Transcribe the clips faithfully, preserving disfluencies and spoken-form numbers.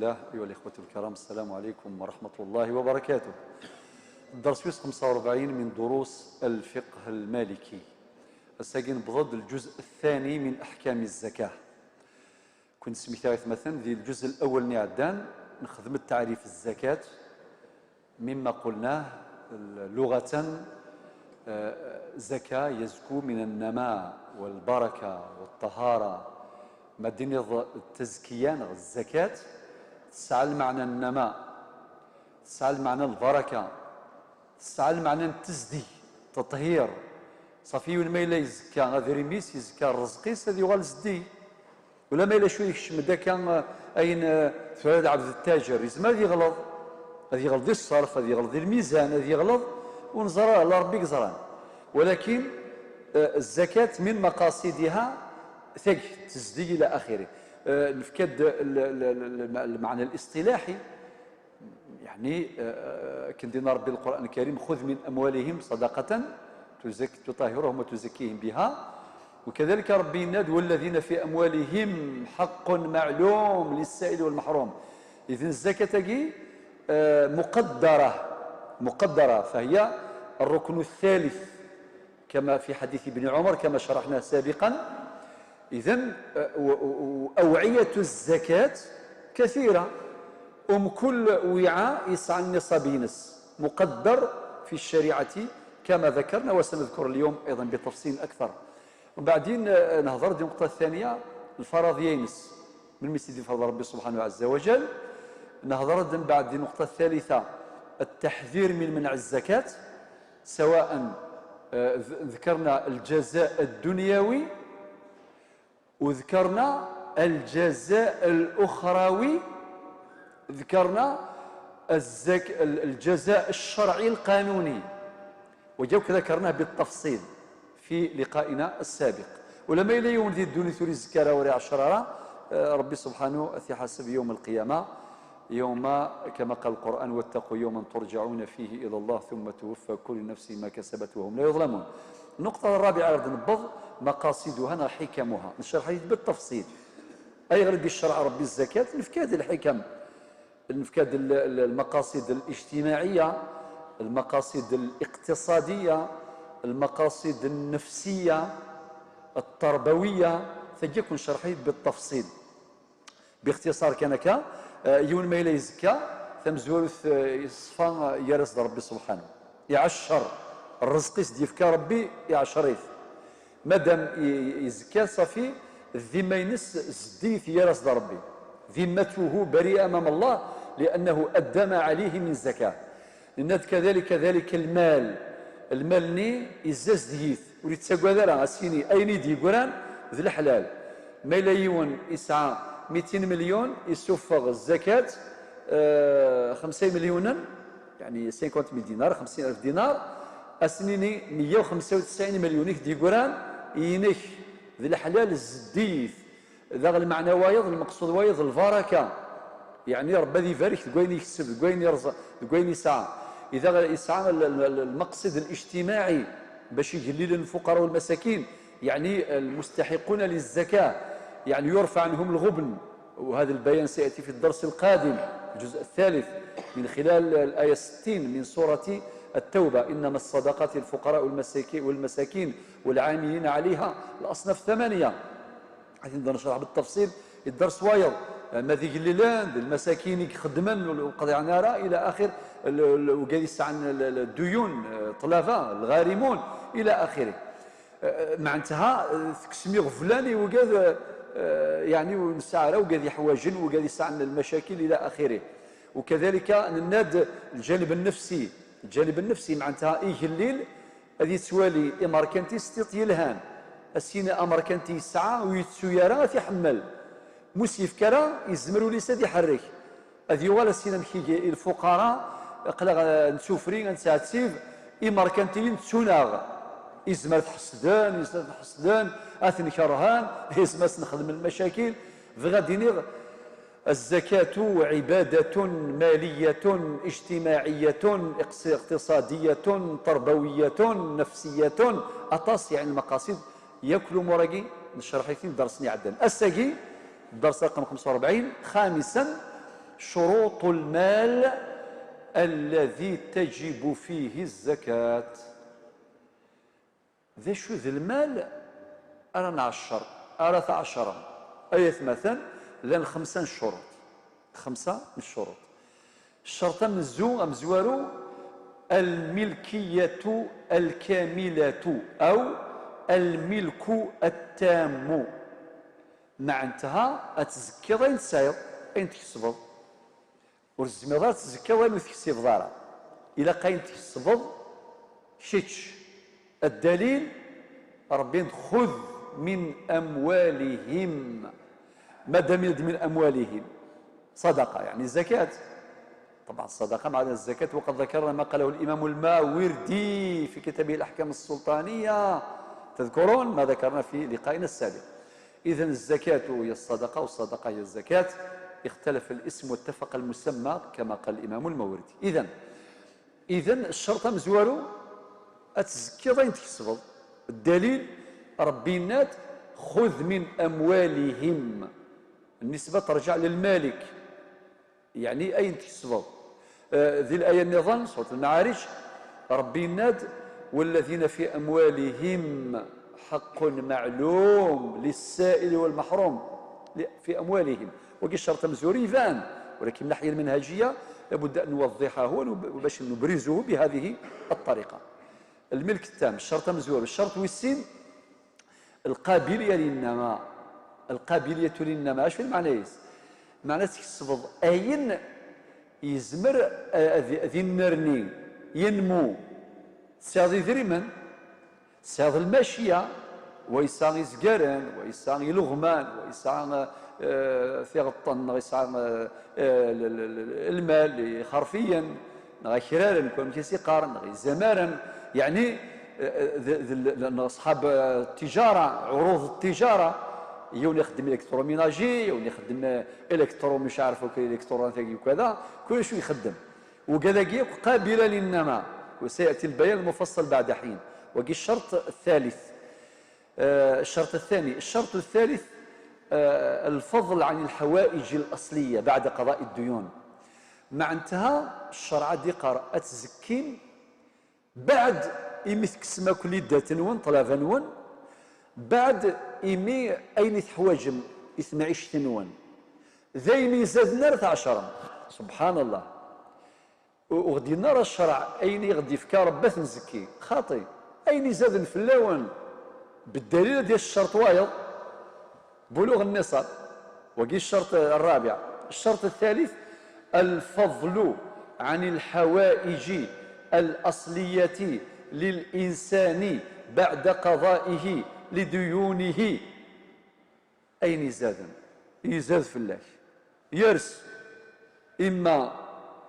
الله. أيها الإخوة الكرام، السلام عليكم ورحمة الله وبركاته. الدرس خمسة وأربعين من دروس الفقه المالكي. Ass-agi newweḍ-d الجزء الثاني من أحكام الزكاة. كنت سميتها مثلا ذي الجزء الأول نعدان نخدم التعريف الزكاة. مما قلناه، لغة، آه، زكا يزكو من النماء والبركة والطهارة. ما دينيض التزكية نغ الزكاة تسعى المعنى النماء، تسعى المعنى البركة، تسعى المعنى التزدي، تطهير. صافي، وين ما يلا يزكى غادريميس، يزكى الرزقيس، هذه يغال زدي. ولا ما يلا شوي يكشم داكا، آه، أين، آه، تفرد عبد التاجر، يزمر هذه يغلط. هذه يغلط دي الصرف، هذه يغلط دي الميزان، هذه يغلط. ونزرع الله ربي يزرع. ولكن، آه، الزكاة من مقاصدها ثقه، تزدي إلى آخره. آه، نفكد ال-، ال-، ال-، المعنى الاصطلاحي. يعني، آه، كندينا ربي القرآن الكريم: "خذ من أموالهم صدقة تزك-، تطهرهم وتزكيهم بها". وكذلك ربي يناد: "والذين في أموالهم حق معلوم للسائل والمحروم". إذن الزكاة تاكي، آه، مقدرة، مقدرة، فهي الركن الثالث كما في حديث ابن عمر كما شرحناه سابقا. إذن، آه، و-، و-، وأوعية الزكاة كثيرة، أم كل وعاء يسعى النصاب ينس، مقدر في الشريعة كما ذكرنا وسنذكر اليوم أيضا بتفصيل أكثر. وبعدين، آه، نهضر دي النقطة الثانية، الفرض ينس من مسيدي فرض ربي سبحانه عز وجل. نهضر من بعد دي النقطة الثالثة، التحذير من منع الزكاة. سواء، آه، ذ-، ذكرنا الجزاء الدنيوي وذكرنا الجزاء الأخروي، ذكرنا الزك-، ال-، الجزاء الشرعي القانوني، وجاوك ذكرناه بالتفصيل في لقائنا السابق. ولما إلى يوم ذي الدنيا تريد الزكاة وري عشرة، آه، ربي سبحانه أثي حاسب يوم القيامة. يوم، كما قال القرآن: "واتقوا يوما ترجعون فيه إلى الله ثم توفى كل نفس ما كسبت وهم لا يظلمون". النقطة الرابعة غادي نبض مقاصدها وحكمها، نشرح بالتفصيل. أي غير بالشرع ربي الزكاة، نفكاد الحكم، نفكاد ال-، ال-، المقاصد الاجتماعية، المقاصد الاقتصادية، المقاصد النفسية، التربوية، تجيكم شرحي بالتفصيل. باختصار كان هكا، آه، يون ما إلا يزكى، تمزورث، آه، يصفى، آه، يرس ربي سبحانه. يعشر الرزق يسدي يفكى ربي، يعشريث. مادام ي-، يزكى صافي، الذمة ينس زديث يرس ربي. ذمته بريئة أمام الله لأنه أدى ما عليه من زكاة. لأن كذلك، كذلك المال، المال ني يزاز ديث، وليتساقوا ذرا أسيني أين يدي قران ذي الحلال. ما إلا يون يسعى ميتين مليون، يسوفغ الزكاة، آه، خمسين مليون، يعني خمسين ألف دينار، خمسين ألف دينار، أسنيني مية وخمسة وتسعين مليون يك ديقران، ينك ذي الحلال الزديث. ذا المعنى وايض، المقصود وايض البركة. يعني ربي ذي يبارك، ذ وين يكسب، ذ وين يرزق، ذ وين يسعى. إذا يسعى ال-، ال-، ال-، المقصد الاجتماعي باش يقلل الفقراء والمساكين، يعني المستحقون للزكاة، يعني يرفع عنهم الغبن. وهذا البيان سيأتي في الدرس القادم، الجزء الثالث، من خلال الآية ستين من سورة التوبة: "إنما الصدقات للفقراء والمساكي-، والمساكين والعاملين عليها"، الأصناف ثمانية. غادي نبدا نشرح بالتفصيل الدرس وايض. ما ذي قليلان، المساكين يخدمن، القضاء نارا، إلى آخر، ال-، ال-، وقال يسعن ال-، ال-، الديون، آه، طلبة، الغارمون، إلى آخره. آه، معناتها، آه، تكسمي غفلان وقال، آه، يعني ونسعى وقال يحواجن وقال يسعن المشاكل إلى آخره. وكذلك نناد الجانب النفسي، الجانب النفسي معناتها يقلل، هذه توالي إماركنتي ستيط يلهان. السينة أمريكانتي يسعى ويتسو يرى في حمل. موسيف كرا يزمر وليس دي حرك. أذ يغال السينة مكيجي الفقراء، أقلغ نسوفري، نساتسيف، إماركنتي نتسوناغ. إزمر تحسدن، إزمر تحسدن، أثن كرهان، إزمر سنخدم المشاكل. فغادي نغ-، الزكاة عبادة مالية اجتماعية اقتص-، اقتصادية تربوية نفسية، أطاس يعني المقاصد ياكلوا موراكي نشرحيتين درس نعدل. الساقي درس رقم خمسة وأربعين. خامسا، شروط المال الذي تجب فيه الزكاة. D acu d lmal ara nɛeccer, ara tɛecrem? Ay atmaten, llan xemsa n ccuruṭ. Xemsa n ccuruṭ. Ccerṭ amenzu-, amezwaru, الملكية الكاملة أو الملك التام. Meɛnetha, ad tzekkiḍ ayen tesɛiḍ, ayen tkesbeḍ. Ur tezmireḍ ara ad tzekkiḍ ayen ur teksibeḍ ara. Ilaq ayen tkesbeḍ kečč. Ddalil, Ṛebbi yenna-d: خذ من أموالهم. Madam yenna-d من أموالهم, صدقة، يعني الزكاة. طبعا الصدقة معناها الزكاة، وقد ذكرنا ما قاله الإمام الماوردي في كتابه الأحكام السلطانية. تذكرون ما ذكرنا في لقائنا السابق؟ إذن الزكاة هي الصدقة، والصدقة هي الزكاة، اختلف الاسم واتفق المسمى كما قال الإمام الماوردي. إذن، إذن الشرط amezwaru, ad tzekkiḍ ayen tkesbeḍ. الدليل، Ṛebbi yenna-d: خذ من أموالهم. النسبة ترجع للمالك، يعني ayen tkesbeḍ. Eh, di laya nniḍen, surat Lmaɛarij, Ṛebbi yenna-d: والذين في أموالهم حق معلوم للسائل والمحروم. Li-, في أموالهم. Wagi ccerṭ amezwaru iban, ولكن من الناحية المنهجية لابد أن نوضحه ونب-، باش نبرزه بهذه الطريقة. الملك التام، ccerṭ amezwaru. Ccerṭ wis sin, القابلية للنماء. القابلية للنماء، acu lmeɛna-is? Meɛna tkesbeḍ ayen yezmer a-, ad, ad yennerni, yenmu. Tesɛiḍ idrimen, tesɛiḍ lmaciya, wa yesɛa izgaren, wa yesɛa ileɣman, wa yesɛa, eh, tiɣeṭṭen, neɣ yesɛa, eh, eh, l-, l-, l-, lmal, ixerfiyen, neɣ akraren, kul amek i s-iqqar, neɣ izamaren, yeɛni, eh, eh, d, d, d, neɣ ṣṣḥab, eh, tijara, ɛuruḍ tijara, yiwen ixeddem électroménager, yiwen ixeddem, eh, électro, mec ɛaref akk électro, tagi ukada, kullec ixeddem. Wigad-agi akk قابلة للنماء، وسيأتي البيان المفصل بعد حين. Wagi الشرط الثالث. آه، الشرط الثاني. الشرط الثالث، آه، الفضل عن الحوائج الأصلية بعد قضاء الديون. Meɛnetha, ccreɛ ad d-iqqar ad tzekkim beɛd imi tkessem akk liddat-nwen, ṭṭlaba-nwen, beɛd imi ayen i teḥwaǧem i temɛict-nwen, d ayen izaden ara tɛecrem. Subḥan Allah. U-, ur ɣ-d-yenna ara ccreɛ ayen i ɣ-d-yefka Ṛebbi ad t-nzekki. Xaṭi, ayen izaden fell-awen, beddalil ad d-yas ccerṭ wayeḍ, بلوغ النصاب. Wagi ccerṭ الرابع. الشرط الثالث، الفضل عن الحوائج الأصلية للإنسان بعد قضائه لديونه. Ayen izaden, izad fell-ak. Yers, imma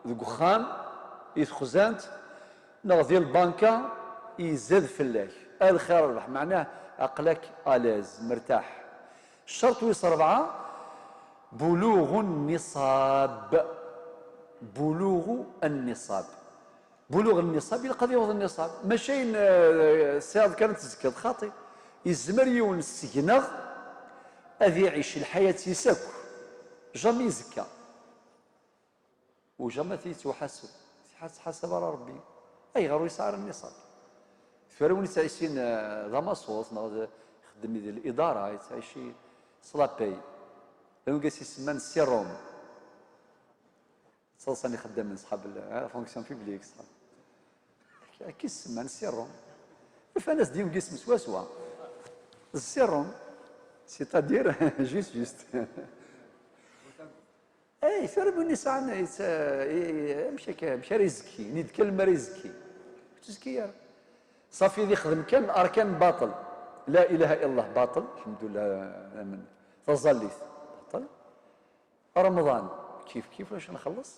deg uxxam, i texzant, neɣ di lbanka, izad fell-ak. A lxir rbeḥ, meɛnah aql-ak à l'aise, mertaḥ. Ccerṭ wis ṛebɛa, بلوغ النصاب. بلوغ النصاب. بلوغ النصاب, ilaq ad yaweḍ nniṣab. Mačči ayen, eh, tesɛiḍ kan ad tzekkeḍ, xaṭi. Yezmer yiwen seg-neɣ ad iɛic lḥayat-is akk, jamais izekka. U jamais ad yettwaḥaseb. Yettḥasab ara Rebbi. Ayɣer ur yesɛi ara nniṣab? Tura win yettɛicin, eh, d amaṣut, neɣ d, ixeddem di l'idara, yettɛici s la paye. D win i s-isemman sirrum. Ttaḍsan ixeddamen, ṣḥab l-, eh, fonction publique, ṣḥab. Akka i s-semman, sirrum. Ufan-as-d yiwen n yisem swaswa. Sirrum, c'est-à-dire, juste, juste. Ay, tura win yesɛan, yet-, i-, i-, amek akka, amek ara izekki? Ini-d kan lemmer ara izekki. Ur tezki ara. Ṣafi, ad ixdem kan arkan baṭel. La ilaha illallah baṭel, lḥemdullah, amen. Taẓallit baṭel. Remḍan, kif kif, ulac nxelleṣ.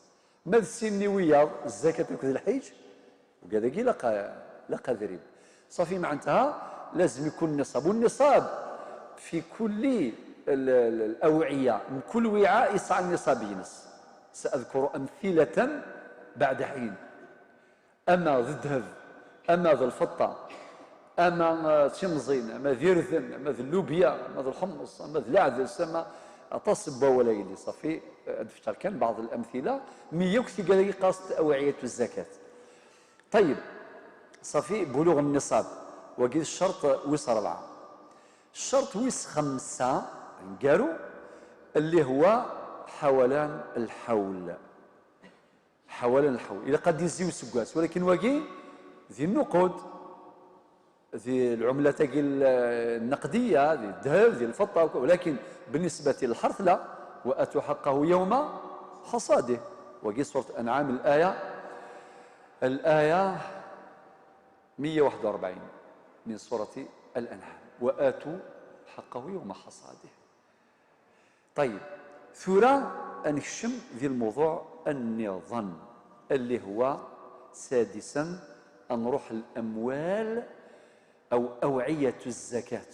Ma d sin-nni wiyaḍ, zzakat akked lḥiǧ, wigad-agi ilaq, ilaq adrim. Ṣafi, meɛnetha, lazem ikun nniṣab. Unniṣab fi kulli l-, l-, l-awɛiya, mkul wiɛa yesɛa nniṣab-ines. سأذكر أمثلة بعد حين. Ama d ddheb, ama d lfeṭṭa, ama, eh, d timẓin, ama d irden, ama d llubya, ama d lḥemmeṣ, ama d leɛdes, ama aṭas n wawal a yelli, ṣafi. Ad d-fkeɣ kan بعض الأمثلة mi yakk tigad-agi qqaren-as أوعية الزكاة. طيب, ṣafi, بلوغ النصاب, wagi d ccerṭ wis ṛebɛa. Ccerṭ wis xemsa, aneggaru, اللي هو حولان الحول. حولان الحول. Ilaq ad d-izzi useggas, walakin wagi di nnuqud, di lɛumlat-agi النقدية, di ddheb, di lfeṭṭa, walakin بالنسبة للحرث لا. وآتوا حقه يوم حصاده. Wagi سورة الأنعام, الآية, الآية مية وواحد وأربعين من سورة الأنعام. وآتوا حقه يوم حصاده. طيب, tura ad nekcem di lmuḍuɛ nniḍen, اللي هو سادسا, ad nruḥ الأموال أو أوعية الزكاة.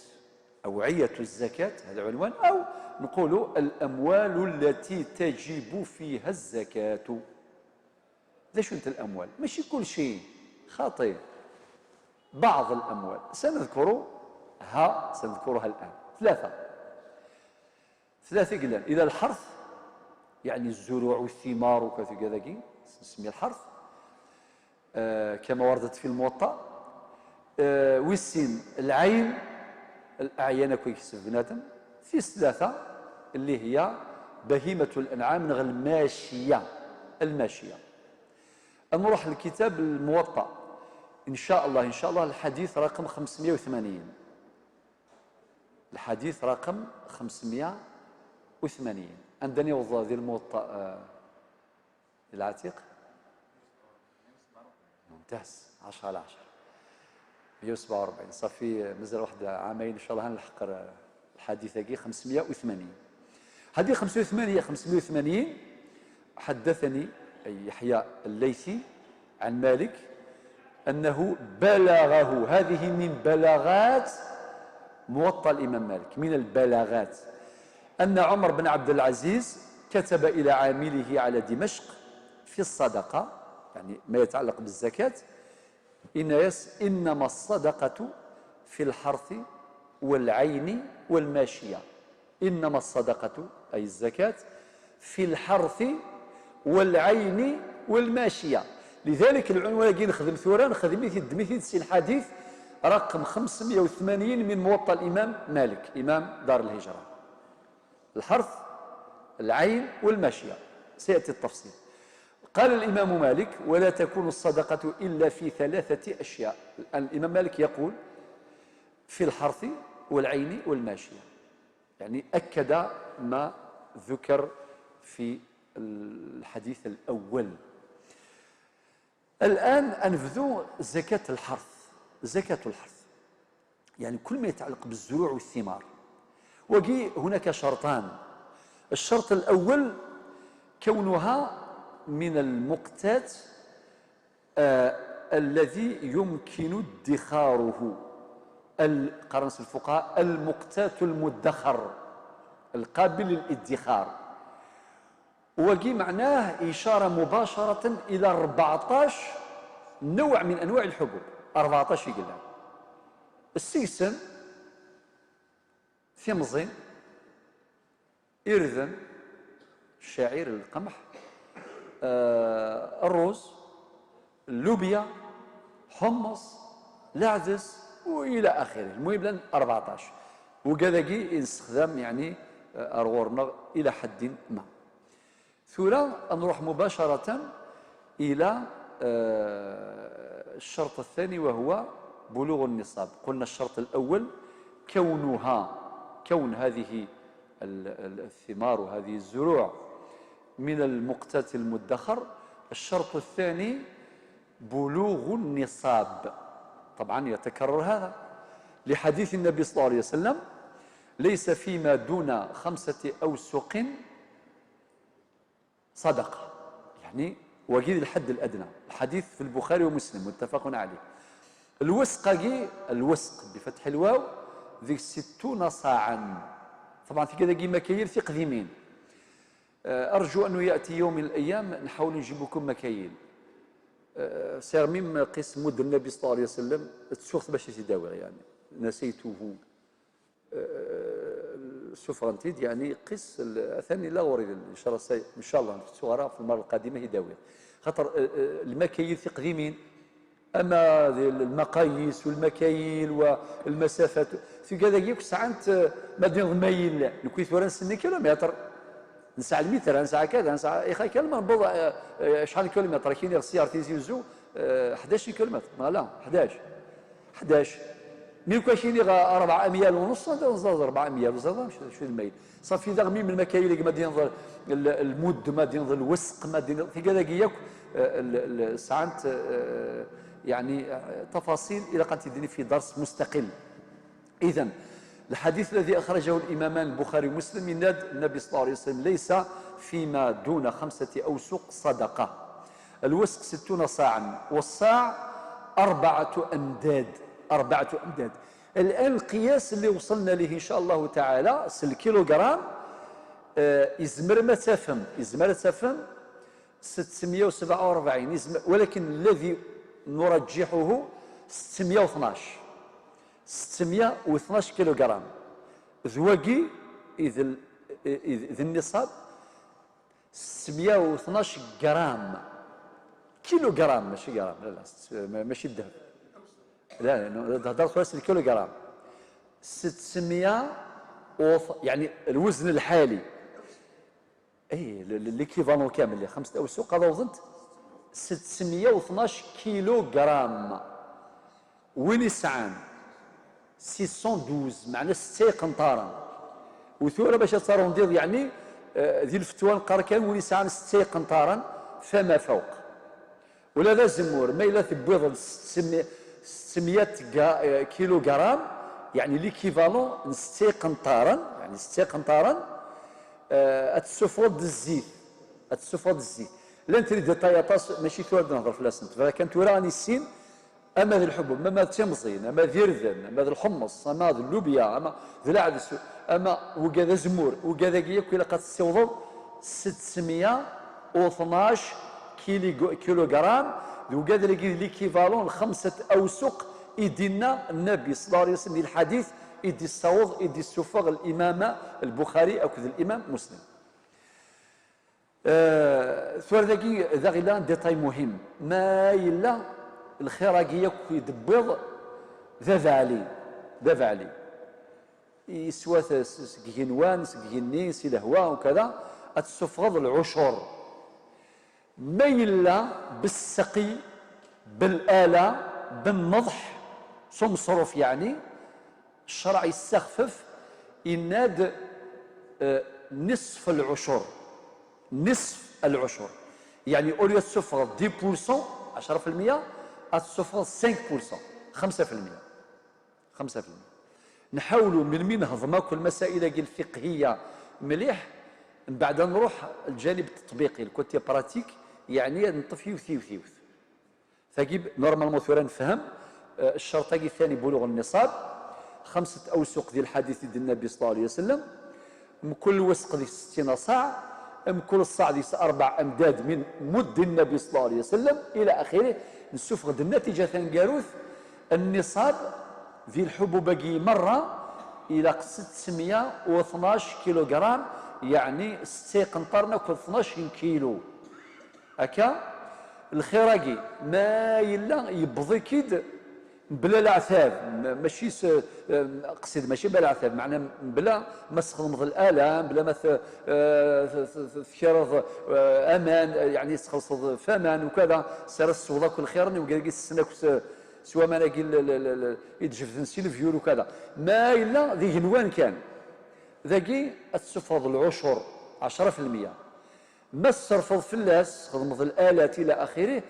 أوعية الزكاة, هذا عنوان, أو نقول الأموال التي تجب فيها الزكاة. D acu n الأموال؟ ماشي كل شيء, خاطي. بعض الأموال. سنذكرها, سنذكرها الآن. Tlata. Tlata i yellan. إلى الحرث, يعني الزروع والثمار وكذا كذا, نسمي الحرث. آه، كما وردت في الموطأ. آه، ويس سين العين, الأعيان كويس بنادم. Tis tlata اللي هي بهيمة الأنعام, neɣ الماشية, الماشية. نروح لكتاب الموطأ. إن شاء الله, إن شاء الله الحديث رقم خمسمية وثمانين. الحديث رقم خمسمية وثمانين. عندنا يوضع ذي الموطأ, آه، العتيق. ممتاز, عشرة على عشرة. مية وسبعة وأربعين, صافي مازال واحد عامين إن شاء الله نلحق الحديث هاكي خمسمية وثمانين. هذه خمسمية وثمانين, هي خمسمية وثمانين. حدثني أي يحيى الليثي عن مالك أنه بلغه, هذه من بلاغات موطأ الإمام مالك, من البلاغات, أن عمر بن عبد العزيز كتب إلى عامله على دمشق في الصدقة, يعني ما يتعلق بالزكاة, إن يس-, إنما الصدقة في الحرث والعين والماشية. إنما الصدقة, أي الزكاة, في الحرث والعين والماشية. لذلك العنوان اللي نخدم ثورة, نخدم يدمي في الحديث رقم خمسمية وثمانين من موطأ الإمام مالك, إمام دار الهجرة. الحرث, العين والماشية, سيأتي التفصيل. قال الإمام مالك: ولا تكون الصدقة إلا في ثلاثة أشياء. الآن الإمام مالك يقول: في الحرث والعين والماشية، يعني أكد ما ذكر في الحديث الأول. الآن نبدو زكاة الحرث. زكاة الحرث, يعني كل ما يتعلق بالزروع والثمار. وقي هناك شرطان. الشرط الأول كونها من المقتات, آه، الذي يمكن ادخاره, ال-, قرنس الفقهاء, المقتات المدخر, القابل للادخار. Wagi معناه إشارة مباشرة إلى أربعطاش نوع من أنواع الحبوب. أربعطاش يقول لها السيسن, ثمزين, إرذن, الشعير, القمح, آه، الرز, اللوبيا, حمص, العدس, وإلى آخره. المهم لان أربعطاش. وكذاكي يستخدم يعني, آه، أرغورنا إلى حد ما. ثورة نروح مباشرة إلى, آه، الشرط الثاني وهو بلوغ النصاب. قلنا الشرط الأول كونها, كون هذه ال-، ال-, الثمار وهذه الزروع من المقتات المدخر. الشرط الثاني بلوغ النصاب. طبعا يتكرر هذا لحديث النبي صلى الله عليه وسلم: ليس فيما دون خمسة أوسق صدقة. يعني وقيل الحد الأدنى. الحديث في البخاري ومسلم متفق عليه. الوسق أجي, الوسق بفتح الواو, ذيك ستون صاعا. طبعا في كذا كيما كاين في قديمين. آه، أرجو أنه يأتي يوم من الأيام نحاول نجيب لكم مكاييل. آه، سير ميم قيس مد النبي صلى الله عليه وسلم, تسوخت باش يتداوي يعني. نسيته. آه، Suffɣen-t-id, yeɛni qis l-, atan illa ɣur-i, ncallah, say-, ncallah, ur tettuɣ ara, fi lmerra lqadima i d-awiɣ. Xaṭer, eh, eh, lmakayil tiqdimin, ama d lmaqayis u lmakayil u lmasafat, tigad-agi akk sɛant, eh, ma d-iniḍ mayil, nekwi tura nessen kilomètre, nesɛa lmitr, nesɛa kada, nesɛa, ixa kan ma newweḍ, eh, eh, acḥal n kilomètre, akken iɣ si ar Tizi Uzzu, eh, ḥdac n kilomètre, neɣ ala, ḥdac. ḥdac. Mi ur k-iniɣ rebɛa amyal u nneṣ, anda nẓaẓ rebɛa amyal u nneṣ, acu, acu d lmayl. Ṣafi daɣ mi, melmi akka yili ma d-iniḍ l-, l-, lmudd, ma d-iniḍ lwesq, ma d-iniḍ, tigad-agi yakk, eh, l-, l-, sɛant, eh, yeɛni, eh, tafaṣil ilaq ad t-id-nini fi dars mustaqil. إذن، الحديث الذي أخرجه الإمامان البخاري ومسلم، yenna-d النبي صلى الله عليه وسلم: "ليس فيما دون خمسة أوسق صدقة." الوسق ستون صاعا، والصاع أربعة أمداد. أربعة أمداد. الآن القياس اللي وصلنا ليه إن شاء الله تعالى، c'est le kilogramme, آه، يزمر ما تفهم، يزمر تفهم ستمية وسبعة وأربعين، يزمر، ولكن الذي نرجحه ستمية واثناش. ستمية واثناش kilogramme. ذ واقي إذ ال-، إذ، إذ النصاب ستمية واثناش غرام. Kilogramme، ماشي غرام، لا، لا، ست-، ما-، ماشي الذهب. لا، لا، نو-، هضرت على الكيلوغرام. ستمية وث-، يعني الوزن الحالي. اي، ل-، ل-، l'équivalent كامل، اللي خمسة أوسق، هذا وزنت ستمية واثناش كيلوغرام. وين يسعان؟ six cent douze، معنى ستة يقنطارا. وثورة باش ترونديض، يعني، آه، ذي الفتوى نقرا كان وين يسعان ستة يقنطارا فما فوق. ولا ذا زمور، ما إلا تبويض ستمية، ستمية كا-، آه، كيلوغرام، يعني l'équivalent ستة يقنطارا، يعني ستة يقنطارا، آه، أتسفض الزيت، أتسفض الزيت. لان تريد ديتاي أطاس، ماشي ثورة نهضر في الأسنت، فإذا كانت وراني السين، ama d lḥebub, ama d timẓin, ama d irden, ama d lḥemmeṣ, ama d llubya, ama d lɛedes, ama wigad azemmur, wigad-agi yakk ilaq ad tessiwḍeḍ ستمية واثناش كيلو-، كيلوغرام، d wigad-agi d l'équivalent n xemsat awsuq i d-inna Nnabi صلى الله عليه وسلم di lḥadit i d-issaweḍ, i d-issufeɣ l'imam Lbuxari akked l'imam Muslim. Eh, tura dagi, daɣ yella détail muhim. Ma yella lxir-agi yakk i d-tewwiḍ d abeɛli, d abeɛli. Yeswa-t s-, seg igenwan, seg igenni, si lehwa, ukada, ad tessufɣeḍ lɛucur. Ma yella بالسقي, بالآلة, بالنضح, s umeṣruf, yeɛni, ccṛeɛ yessexfef, yenna-d, eh, نصف العشر. نصف العشر. Yeɛni, au lieu ad tessufɣeḍ dix pour cent, ɛecṛa fi lmeyya, ad tessufɣeḍ cinq pour cent, xemsa fi lmeyya. خمسة في المية. نحاولوا من، من نهضم أكو المسائل هاكي الفقهية مليح، من بعد نروح الجانب التطبيقي، le côté pratique، يعني نطفي وثي وثي وث. ثقيب normalement ثورة نفهم، آه، الشرط هاكي الثاني بلوغ النصاب، خمسة أوسق ذي الحديث ديال النبي صلى الله عليه وسلم، mkul wesq deg-s ستين صاع، mkul ṣṣaɛ deg-s أربع أمداد من مد النبي صلى الله عليه وسلم، إلى آخره. Nessufeɣ-d النتيجة taneggarut، النصاب ذي الحبوب-agi merra, ilaq ستمية واثناش كيلوغرام، يعني ستة يقنطرن أكد اثناش كيلو. هكا الخير-agi ما يلا يبضيكيد بلا العتاب، م-، ماشي س-، آم، قصيد ماشي بلا العتاب، معنى بلا ما تخدمض الآلام، بلا ما ت-، آه، ت-، ت-، ت-، تكرض، آه، أمان، آه، يعني تخلصض فمان وكذا، سير السوضة كل خير، وقال قيس السنة كس-، سوا ما ناقي ال-، ال-، ال-، ال-، يتجبد نسي الفيول وكذا. ما إلا ذي جنوان كان. ذاكي السفرض العشر، عشرة في المية. ما الصرف الفلاس، خدمة الآلات إلى آخره،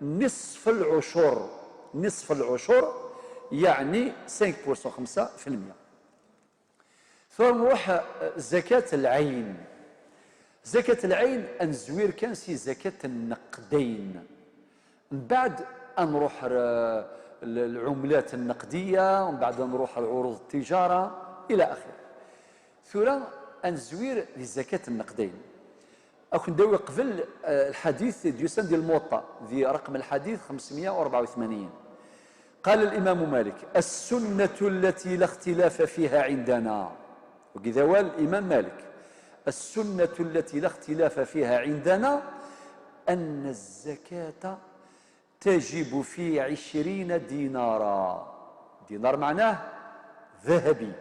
نصف العشر، نصف العشر، يعني cinq pour cent، خمسة في المية. ثم نروح زكاة العين. زكاة العين أنزوير كان سي زكاة النقدين. من بعد أنروح ر-، ال-، العملات النقدية، ومن بعد نروح العروض التجارة إلى آخره. ثورة أنزوير لزكاة النقدين. أكن داوي قبل، آه، الحديث ديوسان ديال الموطأ، ذي رقم الحديث خمسمية وأربعة وثمانين. قال الإمام مالك: "السنة التي لا اختلاف فيها عندنا". Deg awal Imam Malik, السنة التي لا اختلاف فيها عندنا أن الزكاة تجب في عشرين دينارا. دينار معناه ذهبي.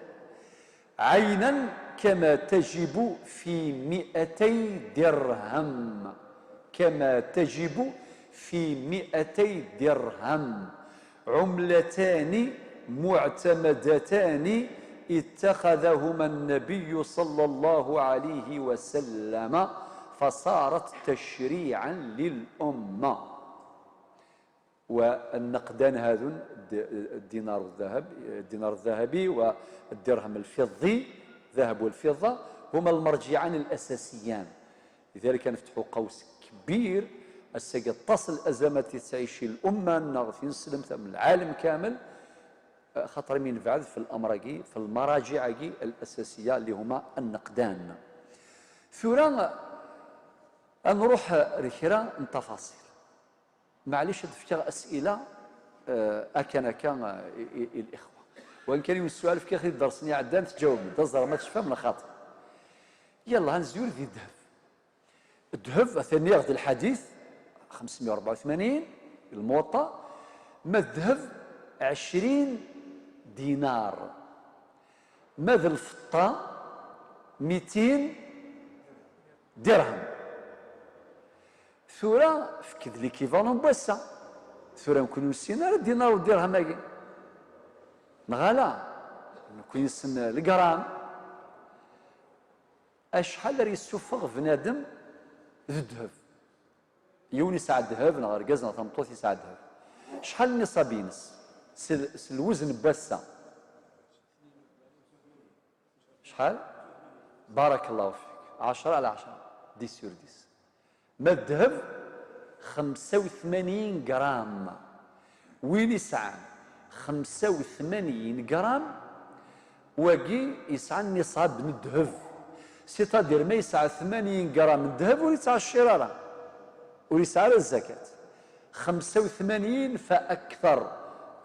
عينا كما تجب في مئتي درهم، كما تجب في مئتي درهم، عملتان معتمدتان اتخذهما النبي صلى الله عليه وسلم فصارت تشريعا للأمة. والنقدان هذون، الد-، الدينار والذهب، الدينار الذهبي والدرهم الفضي، الذهب والفضة، هما المرجعان الأساسيان. لذلك نفتحوا قوس كبير، الساقي تصل الأزمات اللي تعيش الأمة، نغ في نسلم من العالم كامل، خاطر من بعد في الأمر أجي، في المراجع أجي الأساسية اللي هما النقدان. ثورة نروح لكرا من تفاصيل. معليش، ad fkeɣ أسئلة, آه، أكن أكا, آه، إ-، إ-، إ-، الإخوة. وإن كان يوم السؤال فكيغ الدرس ني عدان تجاوبني. دا زرا ما تشفى من خاطر. يلا، هنزيور ذي الذهب. الذهب، أثني ياخذ الحديث خمسمية وأربعة وثمانين، الموطأ. ما الذهب عشرين دينار. ما ذا الفضة ميتين درهم. ثورة فكد l'équivalent بواسا. ثورة نكون نسينا راه الدينار والدرهم هاكي. نغالا نكون يسن الجرام. أشحال راه يسوفغ بنادم ذ الذهب؟ يوني سعد ذهب، نغرقز، نغرقز، نغرقز، سعد ذهب. شحال النصاب ينس؟ سل-، سلوزن بواسا. شحال؟ بارك الله فيك. عشرة على عشرة. ديس سور ديس. ما الذهب خمسة وثمانين غرام. وين يسعى خمسة وثمانين غرام؟ واقي يسعى النصاب من الذهب. C'est-à-dire ما يسعى ثمانين غرام من الذهب ولا يتعشر راه. ويسعى الزكاة. خمسة وثمانين فأكثر.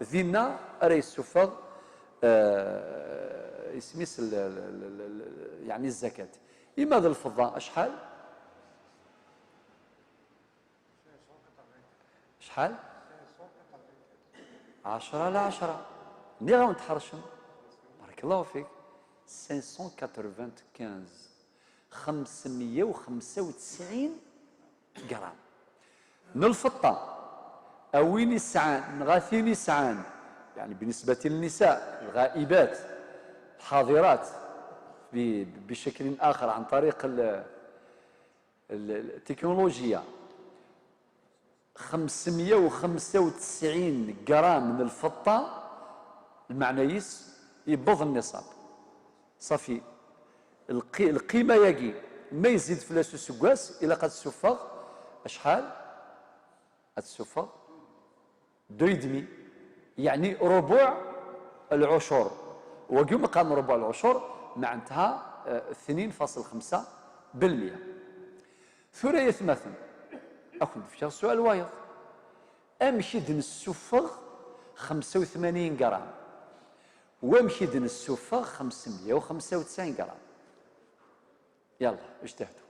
ذينا راه يسوفغ آه، اسميس ال-، ال-، ال-، ال-، ال-، يعني الزكاة. إما ذا الفضة أشحال؟ شحال؟ عشرة على عشرة. ني غاون تحرشم. بارك الله فيك. خمسمية وخمسة وتسعين. خمسمية وخمسة وتسعين غرام. من الفضة، أوين يسعان، نغاثين يسعان، يعني بالنسبة للنساء الغائبات الحاضرات ب-، بشكل آخر عن طريق ال-، ال-، التكنولوجيا، خمسمية وخمسة وتسعين غرام من الفضة، المعنيس يبض النصاب. صافي. القي-، القيمة ياكي ما يزيد في الأساس سكواس إلا قد تسفغ أشحال؟ أتسفغ دو يدمي، يعني ربع العشر. وقيوم قام ربع العشر معناتها، آه، اثنين فاصل خمسة بالمية. ثورة يثمثن. أكون في سؤال وايض. أمشي دنسفغ خمسة وثمانين غرام. وامشي دنسفغ خمسمية وخمسة وتسعين غرام. يلا، اجتهدوا.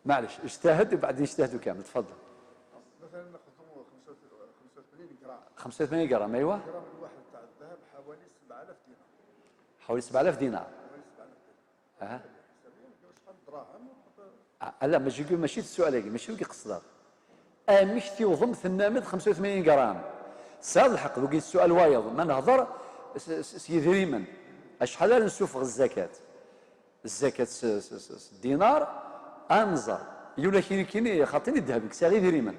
معلش، اجتهد وبعدين اجتهدوا كامل، تفضل. مثلا ناخذوا خمسة وثمانين غرام. خمسة وثمانين غرام، ايوه. الغرام الواحد تاع الذهب حوالي سبعة آلاف دينار. حوالي سبعة آلاف دينار. حوالي سبعة آلاف دينار. اها. حسابيا نديروا شحال دراهم. آه، لا، ماشي، ماشي السؤال هذا، ماشي اللي قصده. أمك تيوضم ثنامد خمسة وثمانين غرام. ساد الحق، دوك السؤال وايض، ما نهضر س-، س-، سيدريمن. أشحال نسوفغ الزكاة؟ الزكاة س-، س-، س-، س-، الدينار، أنزر. يولا كيني كيني، خاطيني الذهب، كساغي دريمن.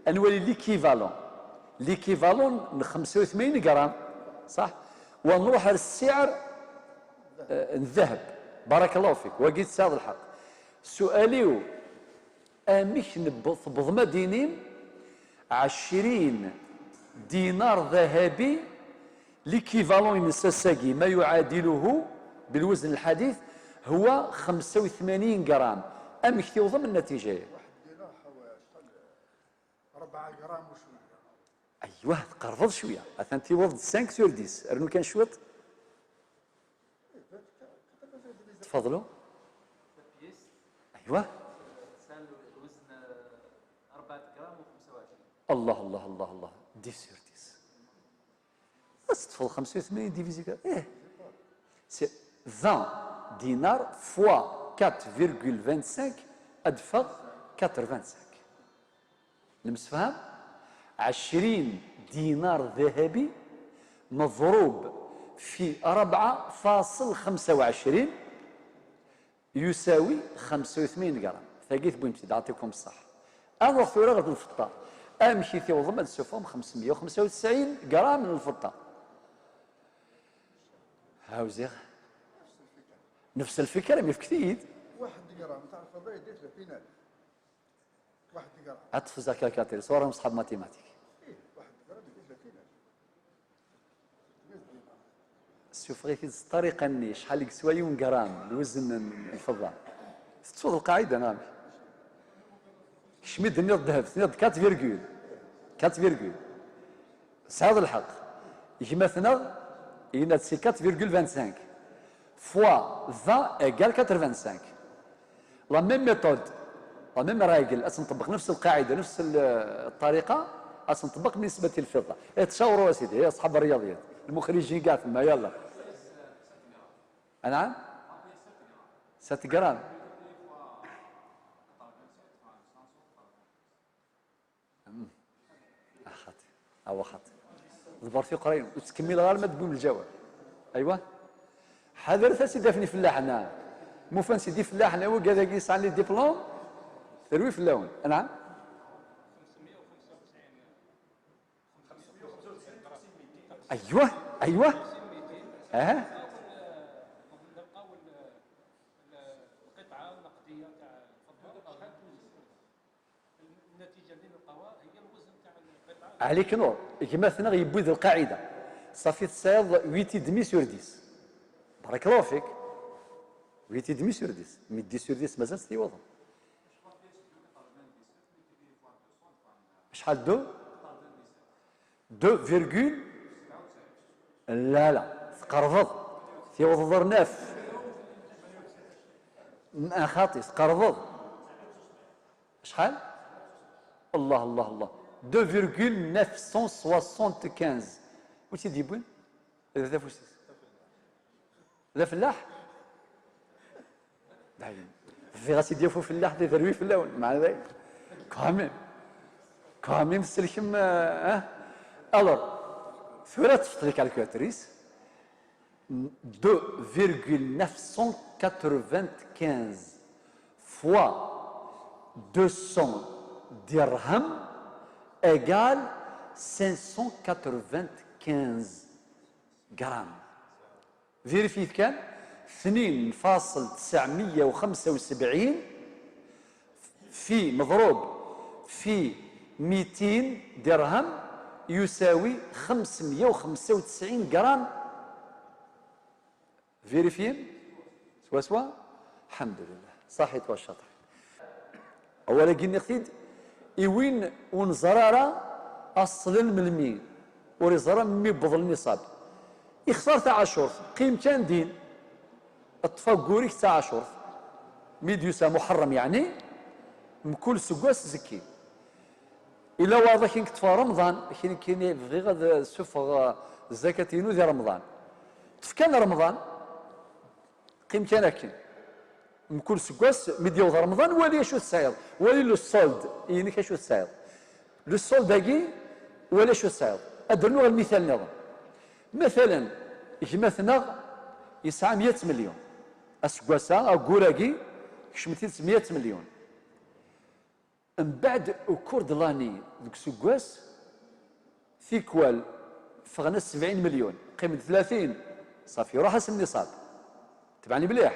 أنوالي l'équivalent. L'équivalent ن خمسة وثمانين غرام. صح؟ ونروح للسعر، آه، الذهب. بارك الله فيك. وقيت ساد الحق. سؤالي، أمك نب-، تبض مدينين عشرين دينار ذهبي، l'équivalent ينسى ساقي ما يعادله بالوزن الحديث هو خمسة وثمانين غرام. أمك توضم النتيجة؟ واحد الدينار حوالي شحال؟ أربعة غرام وشوية. Aywa, tqerbeḍ cwiya. Atan tiweḍ-d cinq sur dix. Rnu kan cwiṭ. Tfeḍlu. Aywa. Allah, Allah, Allah, Allah. Dix sur dix. Ad teṭṭfeḍ xemsa u tmanyin divisé quatre. Eh. C'est vingt dinars fois quatre virgule vingt-cinq, ad d-teffeɣ quatre-vingt-cinq. Nemsefham? عشرين دينار ذهبي مضروب في أربعة فاصل خمسة وعشرين يساوي خمسة وثمانين غرام. Tagi tewwim-tt-id, يعطيكم الصحة. Ad nruḥ tura ɣer lfeṭṭa. Amek i tiwḍem ad tessufɣem خمسمية وخمسة وتسعين غرام n lfeṭṭa? هاوزيغ. نفس الفكرة، mi fket-iyi-d. واحد غرام تاع الفضة يدير ثلاثين ألف. واحد غرام. Ad tfeẓ akalkatir, ṣwara n ṣḥab matematik. إيه، واحد غرام يدير ثلاثين ألف. Ssufeɣ-it-id s ṭṭariqa-nni, acḥal i yeswa yiwen gram, lwezn n lfeḍḍa. Tettuḍ lqaɛida, neɣ amek? Kecmi d-tenniḍ ddheb, tenniḍ quatre virgule. Quatre virgule. Tesɛiḍ lḥeqq. Gma-tneɣ, yenna-d c'est quatre virgule vingt-cinq fois vingt égale quatre-vingt-cinq. La même méthode, la même règle, ad tt-nṭebbeq نفس القاعدة، نفس ال-، الطريقة، ad tt-nṭebbeq بالنسبة للفضة. إيه، تشاوروا يا سيدي، يا أصحاب الرياضيات، المخرجين كاع ثم، يلا. نعم؟ Sept غرام. مم. آه، خاطي. هو خاطي. ضبر في قريب، وتكمل غير ما تقول الجواب. أيوة. حضرت سيدي فني فلاح هنا. مو فان سيدي فلاح هنا، هو قال لك يسعى لي ديبلوم. تروي في اللون. نعم. أيوة، أيوة. أها. عليك نور، gma-tneɣ yewwi-d lqaɛida. صافي تسعيض huit et demi sur dix. بارك الله فيك. Huit et demi sur dix. Mais dix sur dix مازال تيوض. شحال دو؟ Deux virgule. لا، لا، تقربض. تيوض neuf. م-، خاطي، تقربض. شحال؟ الله، الله، الله. Deux virgule neuf cent soixante-quinze. وتي ديبوين؟ إذا فوسيس. D afellaḥ? Dayen. Bɣiɣ ad tt-id-yaf ufellaḥ d iderwi fell-awen. Meɛna dayen. Quand même. Quand même, selkem, euh, hein? Alors, tura tefṭel calculatrice. Deux virgule neuf cent quatre-vingt-quinze fois deux cents dirhams égale cinq cent quatre-vingt-quinze grammes. Vérifiez kan, اثنين فاصل تسعمية وخمسة وسبعين في مضروب في ميتين درهم يساوي خمسمية وخمسة وتسعين غرام. Vérifiez. سوا سوا. الحمد لله. صحيت وشطحت. Awal-agi nniɣ-t-id i win ur neẓri ara aṣlen melmi, ur iẓri ara melmi yewweḍ lniṣab. Ixtar taɛacurt, qqim kan din, ṭṭef aggur-ik d taɛacurt. Mi d-yusa Muḥerrem, yeɛni, mkul seggas zekki. Ila wayeḍ akin k-ṭṭfeɣ Remḍan, akin kini bɣiɣ ad ssufɣeɣ zzakat-inu di Remḍan. Ṭṭef kan Remḍan, qqim kan akken. Mkul seggas, mi d-yaweḍ Remḍan, wali acu tesɛiḍ. Wali le solde, inek acu tesɛiḍ. Le solde-agi, wali acu tesɛiḍ. Ad d-rnuɣ lmital nniḍen. Matalen, gma-tneɣ yesɛa meyya melyun. Aseggas-a, aggur-agi, kecmet-it s meyya melyun. Mbeɛd, au cours de l'année, deg useggas, tikwal ffɣen-as sebɛin melyun, qqimen-d tlatin, ṣafi, iruḥ-as nniṣab. Tebɛen mliḥ.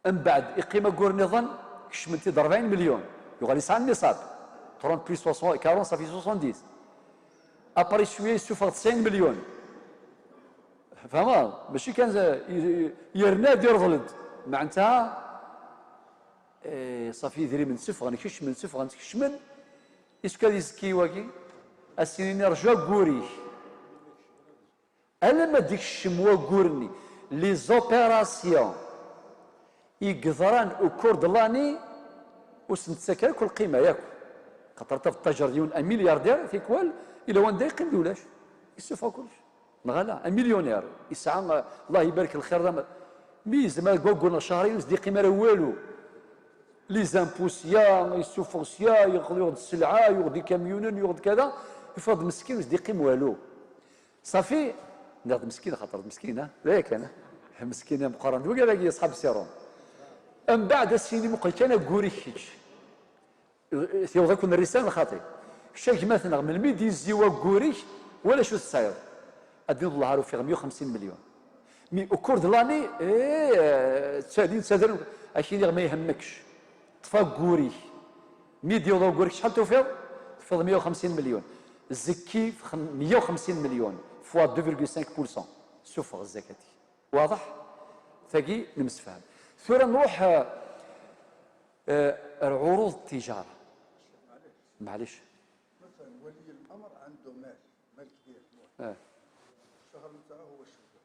Mbeɛd, iqqim aggur nniḍen, kecmen-t-id rebɛin melyun, yuɣal yesɛa nniṣab. Trente plus soixante, quarante, ça fait soixante-dix. Après cwiya, yessufeɣ tesɛin melyun. Tfehmeḍ? Mačči kan, y-, y-, yerna-d, irḍel-d. Meɛnta, eh, ṣafi, idrimen ssufɣen, kecmen, ssufɣen, kecmen. Isuk ad izekki wagi? A s-inin rju aggur-ik. Alamma d-ikcem waggur-nni, les opérations i yeḍran au cours de l'année, ur s-nettak ara akk lqima yakk. Xaṭer tafeḍ ttajer d yiwen un milliardaire, tikwal, ila wanda yeqqim d ulac. Yessufeɣ kullec. Neɣ ala, un millionnaire. Yesɛa, Allah ibarek lxir, d ama-, mi yezmer deg waggur neɣ cehṛin ur s-d-yeqqim ara walu. Les impôts sya, yessufeɣ sya, yeɣ-, yuɣ-d sselɛa, yuɣ-d ikamyunen, yuɣ-d kada, yeffeɣ-d meskin ur s-d-yeqqim walu. Ṣafi, nniɣ-d meskin, xaṭer d meskin, ha? D aya kan, ha? Meskin ameqqran, d wagi ara yesḥab sirum. Mbeɛd a s-yini muqel kan aggur-ik kečč. Tiweḍ akk n rrisal n xaṭi. Kečč a gma-tneɣ, melmi d-yezzi waggur-ik, wala acu tesɛiḍ. Ad d-iniḍ, Allah ar ufiɣ meyya u xemsin milyon. Mi au cours de l'année, eh, ttadin, ttadren, ad k-iniɣ ma ihemmekx. Ṭṭef aggur-ik. Mi d-yewweḍ waggur-ik, acḥal tufiḍ? Tufiḍ meyya u xemsin milyon. Zekki f-, meyya u xemsin milyon fois deux virgule cinq pour cent. Sufeɣ zzakat-ik. Waḍeḥ? Tagi nemsefham. Tura nruḥ, eh, eh, ar ɛuruḍ ttijara. Maɛlic. مثلا ولي الأمر عنده مال، مال كبير، آه. الشهر نتاعو هو الشهر.